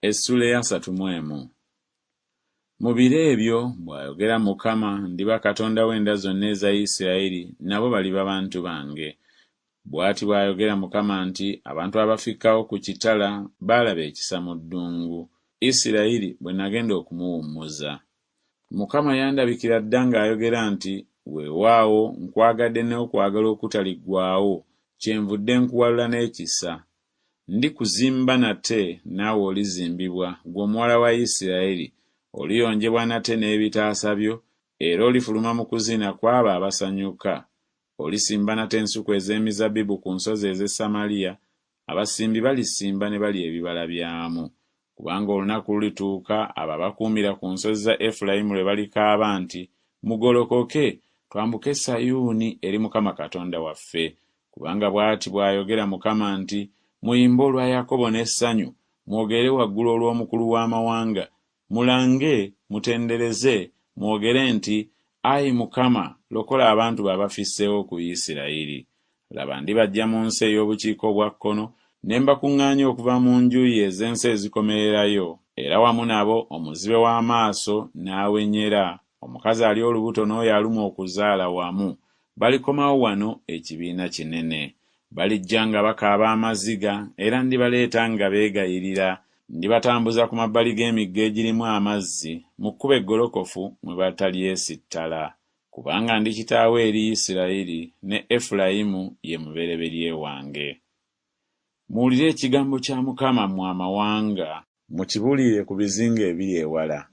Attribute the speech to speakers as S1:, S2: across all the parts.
S1: Essuula ey'asatu mu emu. Mu biro ebyo, bw'ayogera Mukama, ndiba Katonda w'enda zonna eza Isirayiri, nabo baliba bantu bange. Bw'ati bw'ayogera Mukama nti, Abantu abafikkawo ku kitala baalaba ekisa mu ddungu, Isirayiri bwe nagenda okumuwummuza. Mukama yandabikira dda ng'ayogera nti, Weewaawo, nkwagadde n'okwagala okutaliggwaawo, kyenvudde nkuwalula n'ekisa. Ndikuzimba nate, naawe olizimbibwa, ggwe omuwala wa Isiraeri, oliyonjebwa nate n'ebitaasa byo, era olifuluma mu kuzina ku abo abasanyuka. Olisimba nate ensuku ez'emizabbibu ku nsozi ez'e Samaliya, abasimbi balisimba ne balya ebibala byamu. Kubanga olunaku lulituuka abo abakuumira ku nsozi za Efulayimu lwe balikaaba nti, Mugolokoke, twambuke Sayuuni eri Mukama Katonda waffe. Kubanga bw'ati bw'ayogera Mukama nti, Muyimbe olwa Yakobo n'essanyu, mwogere waggulu olw'omukulu w'amawanga, mulange, mutendereze, mwogere nti, Ayi Mukama, lokola abantu bo abafisseewo ku Isirayiri. Laba, ndibaggya mu nsi ey'obukiika obwa kkono, ne mbakuŋŋaanya okuva mu njuyi ez'ensi ezikomererayo, era wamu nabo omuzibe w'amaaso n'awenyera, omukazi ali olubuto n'oyo alumwa okuzaala wamu, balikomawo wano ekibiina kinene. Balijja nga bakaaba amaziga, era ndibaleeta nga beegayirira, ndibatambuza ku mabbali g'emigga egirimu amazzi, mu kkubo eggolokofu mwe batalyesittala. Kubanga ndi kitaawe eri Isirayiri, ne Efulayimu ye mubereberye wange. Muwulire ekigambo kya Mukama mmwe amawanga. Mukibuulirire ku bizinga ebiri ewala.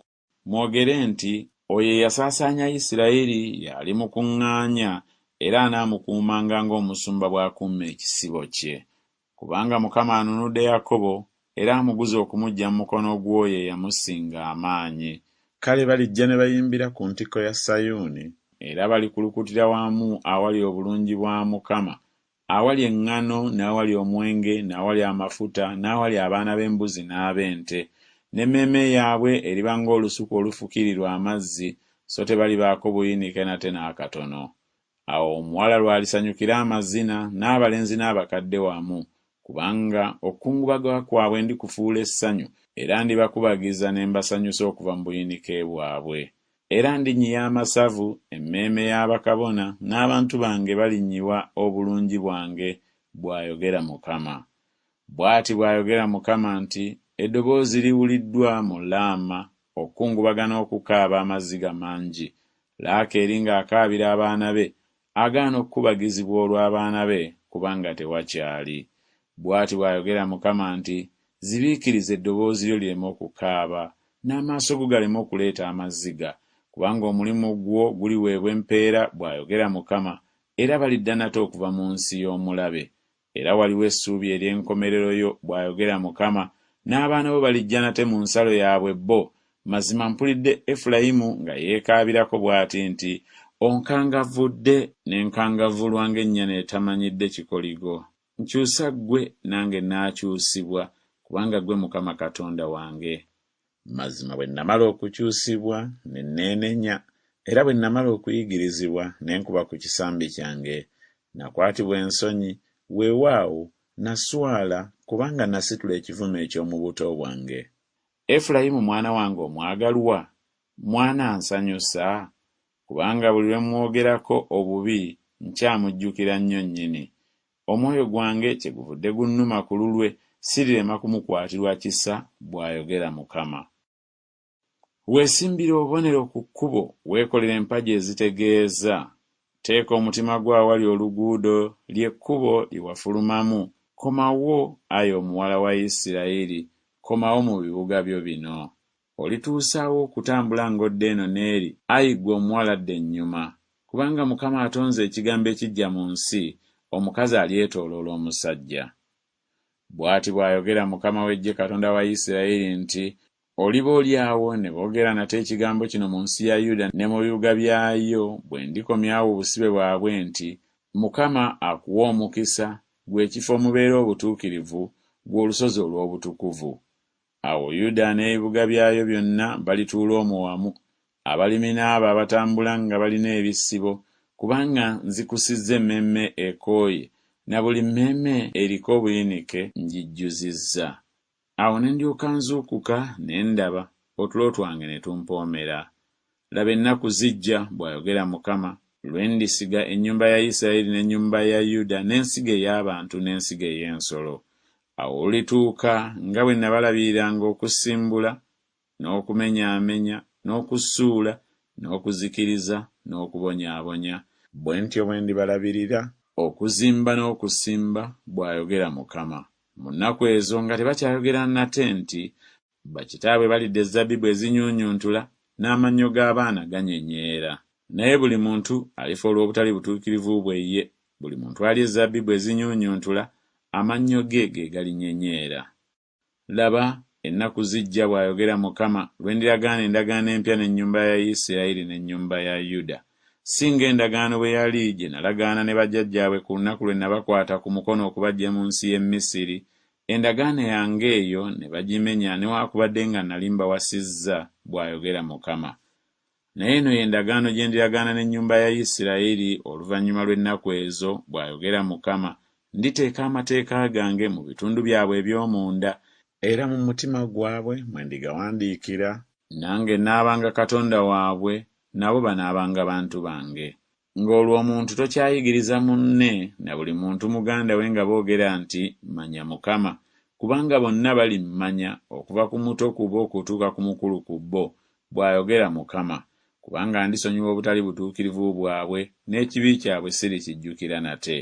S1: Mwogere nti, Oyo eyasaasaanya Isirayiri y'alimukuŋŋaanya, era anaamukuumanga ng'omusumba bw'akuuma ekisibo kye. Kubanga Mukama anunudde Yakobo, era amuguze okumuggya mu mukono gw'oyo eyamusinga amaanyi. Kale balijja ne bayimbira ku ntikko ya Sayuuni. Era balikulukutira wamu awali obulungi bwa Mukama, awali eŋŋano n'awali omwenge n'awali amafuta n'awali abaana b'embuzi n'ab'ente. N'emmeeme yaabwe eriba ng'olusuku olufukirirwa amazzi, so tebalibaako buyinike nate n'akatono. Awo omuwala lw'alisanyukira amazina, n'abalenzi n'abakadde wamu, kubanga okukungubaga kwabwe ndikufuula essanyu, era ndibakubagiza ne mbasanyusa okuva mu buyinike bwabwe. Era ndinnyiya amasavu emmeeme ya bakabona, n'abantu bange balinnyiwa obulungi bwange, bw'ayogera Mukama. Bw'ati bw'ayogera Mukama nti, Eddoboozi liwuliddwa mu Laama, okukungubaga n'okukaaba amaziga mangi, Laakeeri ng'akaabira abaana be, agaana okukubagizibwa olw'abaana be, kubanga tewakyali. Bw'ati bw'ayogera Mukama nti, Zibiikiriza eddoboozi lyo lireme okukaaba, n'amaaso go galeme okuleeta amaziga, kubanga omulimu gwo guliweebwa empeera, bw'ayogera Mukama, era balidda nate okuva mu nsi y'omulabe. Era waliwo essuubi ery'enkomerero yo, bw'ayogera Mukama, n'abaana bo balijja nate mu nsalo yaabwe bo. Mazima mpulidde Efulayimu nga yeekaabirako bw'ati nti, Onkangavvudde, ne nkangavvulwa ng'ennyana etamanyidde kikoligo. Nkyusa ggwe, nange naakyusibwa, kubanga ggwe Mukama Katonda wange. Mazima bwe nnamala okukyusibwa, ne nneenenya, era bwe nnamala okuyigirizibwa, ne nkuba ku kisambi kyange. Nakwatibwa ensonyi, weewaawo, naswala, kubanga nasitula ekivume eky'omu buto bwange. Efulayimu mwana wange omwagalwa? Mwana ansanyusa? Kubanga buli lwe mmwogerako obubi nkyamujjukira nnyo nnyini. Omwoyo gwange kyeguvudde gunnuma ku lulwe, sirirema kumukwatirwa kisa, bw'ayogera Mukama. Weesimbire obubonero ku kkubo, weekolere empagi ezitegeeza. Teeka omutima gwo awali oluguudo, lye kkubo lye wafulumamu, komawo, ayi omuwala wa Isirayiri, komawo mu bibuga byo bino. Olituusa wa okutambula ng'odda eno n'eri, ayi ggwe omuwala adda ennyuma? Kubanga Mukama atonze ekigambo ekiggya mu nsi, omukazi alyetooloola omusajja. Bw'ati bw'ayogera Mukama w'eggye Katonda wa Isirayiri nti, Oliba oli awo ne boogera nate ekigambo kino mu nsi ya Yuda ne mu bibuga byayo bwe ndikomyawo obusibe bwabwe nti, Mukama akuwe omukisa, ggwe ekifo omubeera obutuukirivu, ggwe olusozi olw'obutukuvu. Awo Yuda n'ebibuga byayo byonna balituula omwo wamu, abalimi n'abo abatambula nga balina ebisibo, kubanga nzikusizza emmeeme ekooye, na buli mmeeme eriko obuyinike ngijjuzizza. Awo ne ndyoka nzuukuka ne ndaba, otulo twange ne tumpoomera. Laba ennaku zijja, bw'ayogera Mukama, lwe ndisiga ennyumba ya Isirayiri n'ennyumba ya Yuda n'ensigo ey'abantu n'ensigo ey'ensolo. Awo olulituuka nga bwe nabalabiriranga okusimbula, n'okumenyaamenya, n'okusuula, n'okuzikiriza, n'okubonyaabonya, bwe ntyo bwe ndibalabirira okuzimba n'okusimba, bw'ayogera Mukama. Mu nnaku ezo nga tebakyayogera nate nti Bakitaabwe balidde ezzabbibu ezinyuunyuntula, n'amannyo g'abaana ganyenyeera. Naye buli muntu alifa olw'obutali butuukirivu bwe ye, buli muntu alya ezzabbibu ezinyuunyuntula, amannyo ge ge galinyenyeera. Laba, ennaku zijja, bw'ayogera Mukama, lwe ndiragaana endagaano empya n'ennyumba ya Isirayiri n'ennyumba ya Yuda, si ng'endagaano bwe yali gye nalagaana ne bajjajjaabwe ku lunaku lwe nabakwata ku mukono okubaggya mu nsi y'e Misiri, Endagaano yange eyo ne bagimenya newaakubadde nga nali mbawasizza, bw'ayogera Mukama. Naye eno ye ndagaano gye ndiragaana n'ennyumba ya Isirayiri oluvannyuma lw'ennaku ezo, bw'ayogera Mukama, Nditeeka amateeka gange mu bitundu byabwe eby'omunda, era mu mutima gwabwe mwe ndigawandiikira, nange nnaabanga Katonda waabwe, nabo banaabanga bantu bange. Ng'olwo omuntu tokyayigiriza munne, na buli muntu muganda we nga boogera nti Manya Mukama, kubanga bonna balimmanya, okuva ku muto ku bo okutuuka ku mukulu ku bo, bw'ayogera Mukama, kubanga ndisonyiwa obutali butuukirivu bwabwe, n'ekibi kyabwe sirikijjukira nate.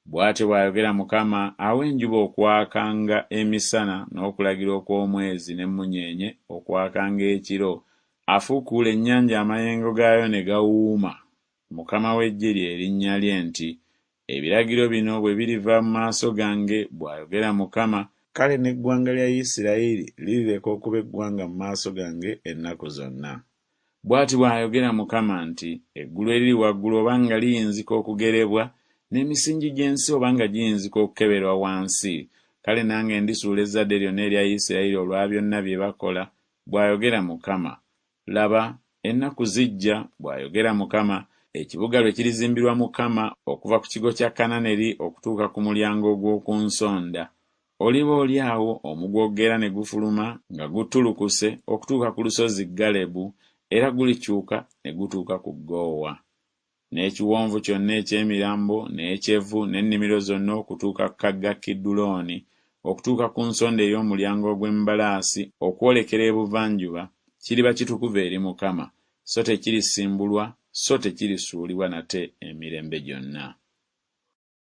S1: Bw'atyo bw'ayogera Mukama awa enjuba okwakanga emisana n'okulagira okw'omwezi n'emmunyeenye okwakanga ekiro, afuukuula ennyanja amayengo gaayo ne gawuuma, Mukama w'eggye lye linnya lye nti, Ebiragiro bino bwe biriva mu maaso gange, bw'ayogera Mukama, kale n'eggwanga lya Isirayiri lirireka okuba eggwanga mu maaso gange ennaku zonna. Bw'ati bw'ayogera Mukama nti, Eggulu eriri waggulu oba nga liyinzika okugerebwa, n'emisingi gy'ensi oba nga giyinzika okukeberwa wansi, kale nange ndisuula ezzadde lyonna erya Isirayiri olwa byonna bye bakola, bw'ayogera Mukama. Laba, ennaku zijja, bw'ayogera Mukama, ekibuga lwe kirizimbirwa Mukama okuva ku kigo kya Kananeri okutuuka ku mulyango ogw'oku nsonda, Oliba oli awo omugwa ogera ne gufuluma nga guttulukuse okutuuka ku lusozi Galebu, era gulikyuka ne gutuuka ku Goowa. N'ekiwonvu kyonna eky'emirambo, n'eky'evvu, n'ennimiro zonna okutuuka ku kagga Kidulooni, okutuuka ku nsonda ey'omulyango ogw'embalaasi okwolekera ebuvanjuba, kiriba kitukuvu eri Mukama, so tekirisimbulwa so tekirisuulibwa nate emirembe gyonna.